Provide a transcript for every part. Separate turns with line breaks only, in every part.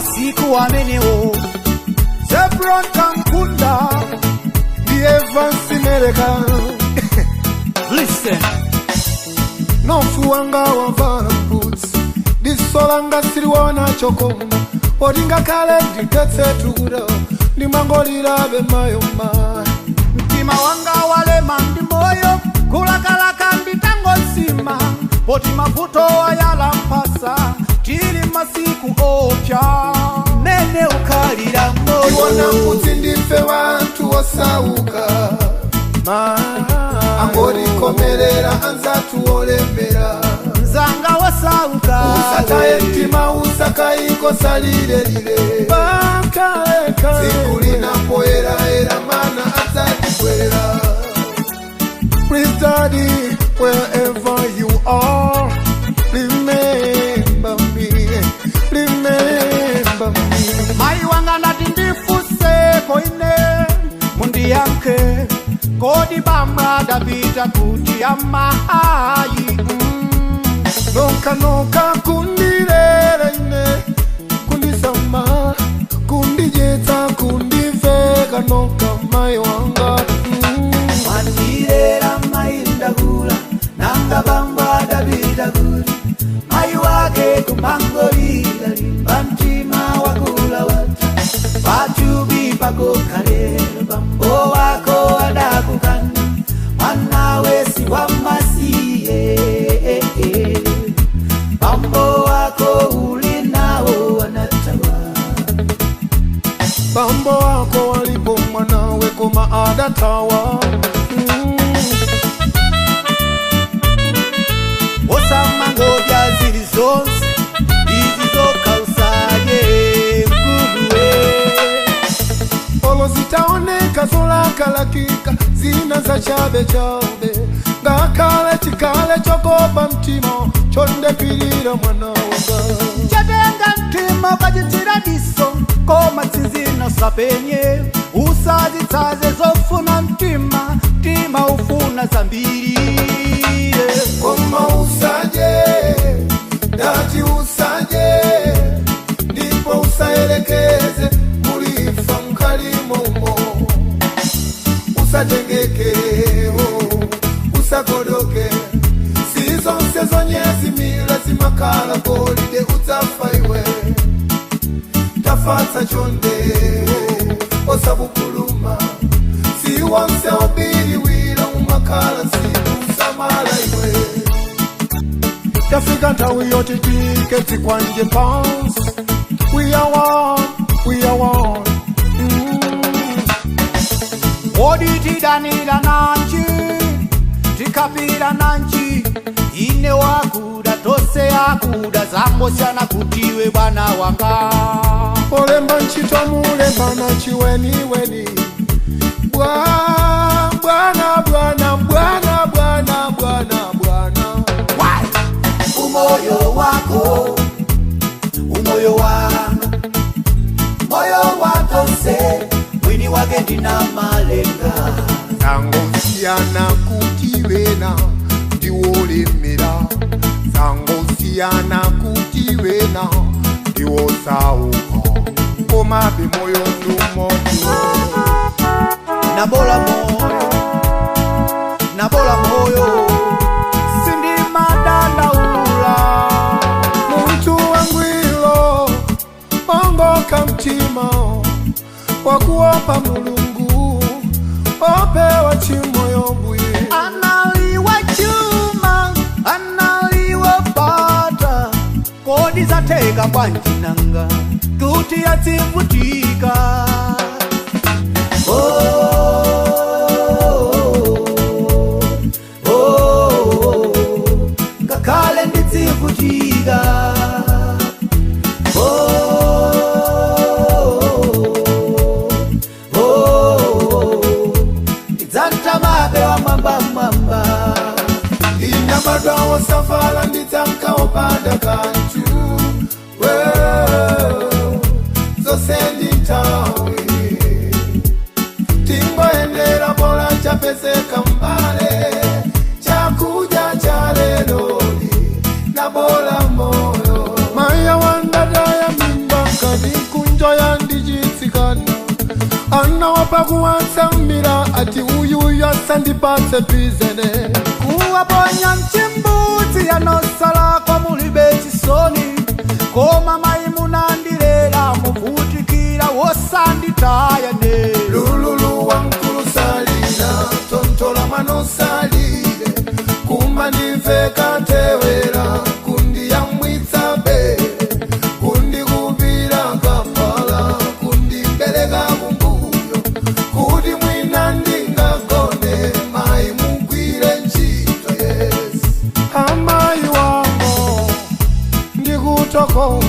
Masiku amenewo
Zebron Kankunda ndi Evans Mereka.
Listen.
Nofu wanga wavala boots, diso langa siliona chokoma, poti ngakhale ndiketse tukuda ndimangolirabe mayoma.
Mtima wanga walema ndi moyo kulakalaka nditangosima, poti mavuto ayala mpasa tili masiku opya mene ukhalira
Iwona
moyo.
Kuti ndife wanthu osauka, angotikomerera anzathu olemera.
Mzanga wasauka.
Usataye mtima, usakayikosalilelile, tsiku linapoyeraera mana adzatikwera. Please, Daddy, wherever you are, remember me, remember me.
Mayi wanga ndati ndifuseko ine mundiyankhe, kodi bambo adapita kuti amayi?
Noka noka kundilera ine, kundisama, kundijetsa, kundiveka noka mai wanga.
Mwandirera mai ndakula, nanga bambo adapita kuti? Mai wake kumangolira, limba mtima wakula wata pachubi pako kalero bambo wako adakukana mwana wesi wa masiye, bambo wako uli nawo anatawa.
Bambo wako walipo mwanawe koma adatawa.
Osamangodya zili zonse izi zokausaye mkuluwe.
Olo zitaoneka zolakalakika zina za chabe chabe, ngakhale chikale chokopa mtima, chondepilira mwana wanga.
Chatenga mtima ukachitsira diso koma tsinzina sapenye, usazitsaze zofuna mtima, mtima ufuna zambiri.
Koma usaje, ndati usaje, ndipo usaelekeze kulifa mkalimomo, usatengeke, oh, usakodoke, si zonse zonyezimila zimakhala golide, udzafa iwe. Tafatsa chonde, osabupuluma, si wonse obiliwira umakhala nsiku, usamala iwe. Tafika nthawi yoti tike tikwanje pansi. We are one, we are one.
Kodi tidanira nanji, tikapira nanji? Ine wakuda, tose akuda, zangosiyana kutiwe bwana wanga.
Olemba ntchito mulembana chiweniweni, bwana bwana bwana bwana bwana bwana.
Why?
Umoyo wako, umoyo wanga, moyo watonse mwini wake ndina malenga.
Zangosiyana kuti wena ndiwolemera, zangosiyana kuti wena ndiwosauka, komabe moyo ndumoto.
Nabola moyo, nabola moyo, sindimadandaula.
Muntu wangwilo ongoka mtima wakuopa Mulungu opewa chimoyo mbuye.
Analiwa chuma, analiwa pata, kodi zateka bwanji nanga kuti atsivutika?
Oh, ngakhale ndidzivutika. Oh, ndidzantamabe wamwamba mwamba.
Inabadwa wosafala, ndidzankaopanda kanthu. Well, zose ndi nthawi, tingoyendera bola chapezeka mbale chakudya cha leloli na bola moyo. Maya wandadaya mimba nkadimba. Kuopa kuwatsamira ati uyuyu asandipatse pizene.
Kuwaponya mchimbudzi yanosalakwa mulibe chisoni. Koma mayi munandilera muvutikira wosanditayane.
Lululu wankulusalira tontola manosalire kumandimveka tewera kundiyamwitsa bere kundikupira kapala kundibeleka kumbuyo kuti mwina ndingagone mayi mugwire ntchito. Yes, amayi wamo ndikuthokoza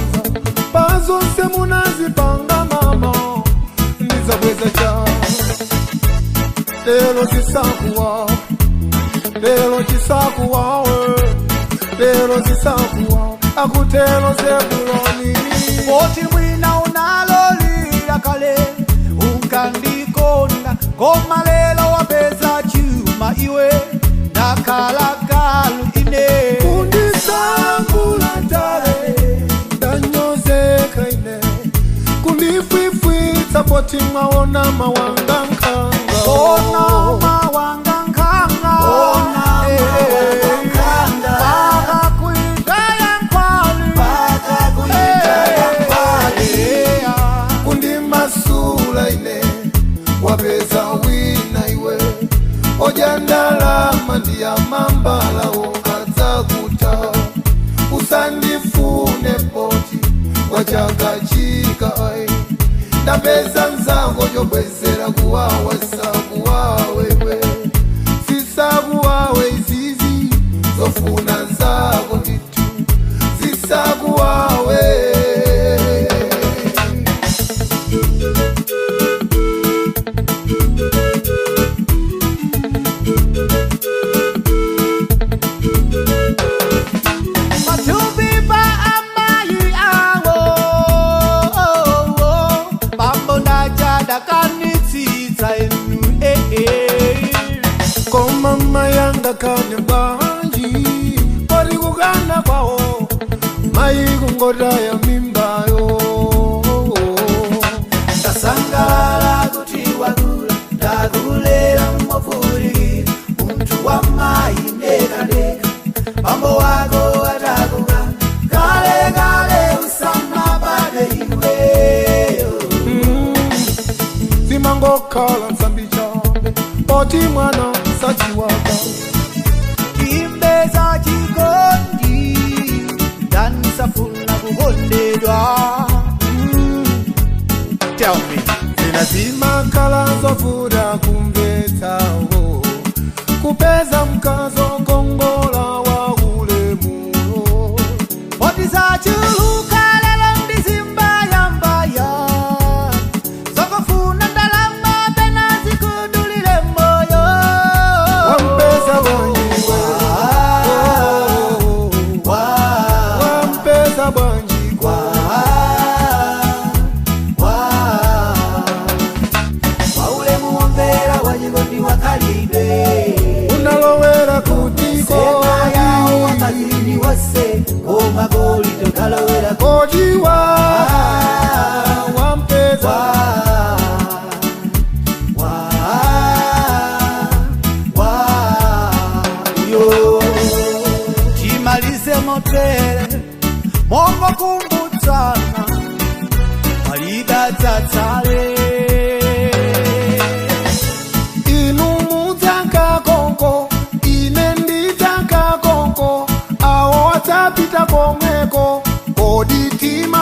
pazonse munazipanga mama ndizabweza cha lero chisakuwa lero chisakuwawe lero chisakuwa akutelo Zebuloni.
Poti mwina unalolira kale unkandikonda koma lero wapeza chuma iwe ndakhala galu ine.
Kundisangula tale ndanyozeka ine kundifwifwitsa poti mwaona mawanga nkhanga.
Ona mawanga nkhanga.
Ona mawanga nkhanga.
Mpaka kuitaya nkhwali.
Mpaka kuitaya nkhwali.
Yeah.
Kundimasula ine wapeza wina iwe odya ndalama ndiyamambalawo adzakuta usandifune poti wachakachika ai ndapeza mzango chobwezera kuwawa sakuwawewe sisakuwawe izizi zofuna zako nditu zisakuwawe.
Matupi pa amayi awo pambo ndacha ndakanitsitsa inu eh, eh.
Koma mayanga kane bwanji pari kukana kwawo mayi kungotaya mimbayo.
Ndasangalala kuti wakula ndakulera mwavulikira munthu wa mayi ndekandeka bambo wako atakuka kale kale usamabade iweyo.
Zimangokhala nsambi chabe poti mwana sachiwaka.
Imbe za chikondi ndanisafuna kukondedwa. Tell me.
Zina zimakhala zovuta kumvetsawo kupeza mkazo kongola wa ulemulo.
Poti zachuluka lero ndizimbayambaya zokufuna ndalama pena zikudulire moyo.
Wampeza bwanjiwe wampeza bwanjikwa.
Waulemu womvera wachikondi wakalibe
Unalowera kutiko.
Sema yawo wakazini wose koma golide kalowera
Kodiwa wampeza.
Timalize motere mongokumbutsana palidadzatsale.
Inu mudzanka konko ine ndidzanka konko awo adzapita komweko kodi tima.